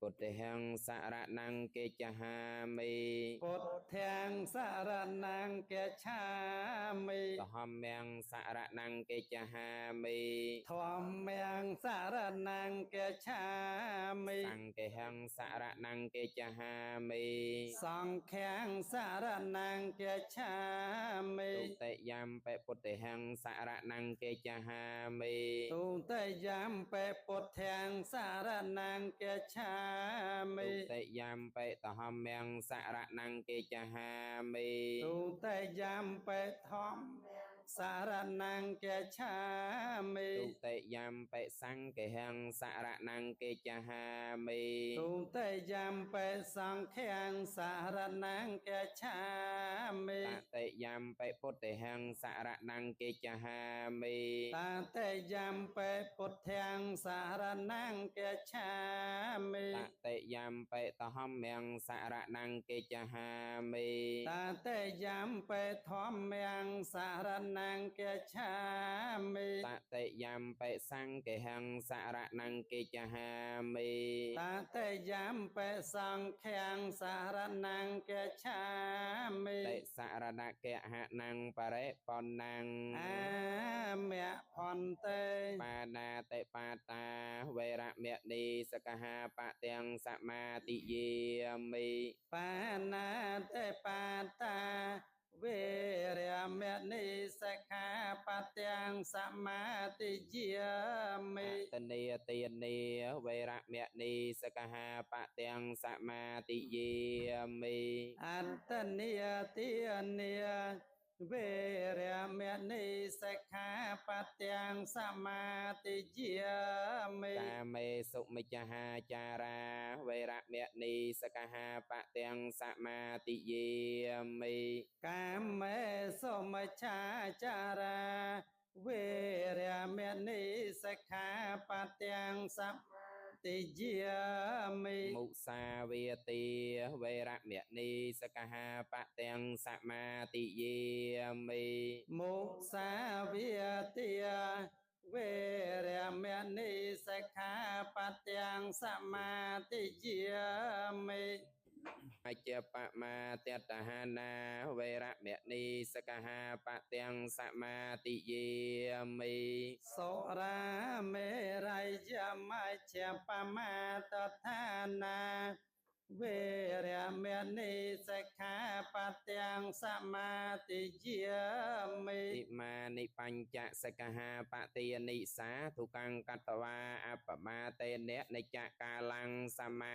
ពុទ្ធិងសរណង្កិច្ឆាមិ ពុទ្ធាំសរណង្កិច្ឆាមិ ធម្មំសរណង្កិច្ឆាមិ ធម្មំសរណង្កិច្ឆាមិ សង្ឃិងសរណង្កិច្ឆាមិ សង្ឃាំសរណង្កិច្ឆាមិ ទុតិយំបិពុទ្ធិងសរណង្កិច្ឆាមិ ទុតិយំបិពុទ្ធាំសរណង្កិច្ឆាមិ ទុតិយំបិធម្មំសរណង្កិច្ឆាមិ ទុតិយំបិធម្មសរណង្កិច្ឆាមិ ទុតិយំបិសង្ឃិងសរណង្កិច្ឆាមិ ទុតិយំបិសង្ឃាំសរណង្កិច្ឆាមិ តតិយំបិពុទ្ធិងសរណង្កិច្ឆាមិ តតិយំបិពុទ្ធាំសរណង្កិច្ឆាមិ តតិយំបិធម្មំសរណង្កិច្ឆាមិ តតិយំបិធម្មំសរណង្កិច្ឆាមិ តតិយំបិសង្ឃិងសរណង្កិច្ឆាមិ តតិយំបិសង្ឃាំសរណង្កិច្ឆាមិ តិសរណកហណੰបរិបណ្ណੰ អាមៈផន្តេ បាណាតិបាតាវេរមណីសកហាបទាំងសមាទិយាមិ បាណាតិបាតាវេរមណីសិក្ខាបទាំងសមាទិយាមិ តនីទានីវេរមណីសកហាបទាំងសមាទិយាមិ អត្តនីទានីវេរមណីសិក្ខាបទាំងសមាទិយាមិ កាមេសុមិច្ឆាចារាវេរមណីសកហាបទាំងសមាទិយាមិ កាមេសុមិច្ឆាចារាវេរមណីសិក្ខាបទាំងសមាទិយាមិ មុសាវាទាវេរមណីសកហាបទាំងសមាទិយាមិ មុសាវាទាវេរមណីសិក្ខាបទាំងសមាទិយាមិ អជ្ជបមាតតហានាវេរមណីសកហាបទាំងសមាទិយាមិ សុរាមេរយមជ្ជបមាតឋានាវេរមណីសិក្ខាបទាំងសមាទិយាមិ ອິមានិបញ្ចសកហាបទានិសាធុកੰកតវាអបមាតេនៈនិច្ចកាលੰសមា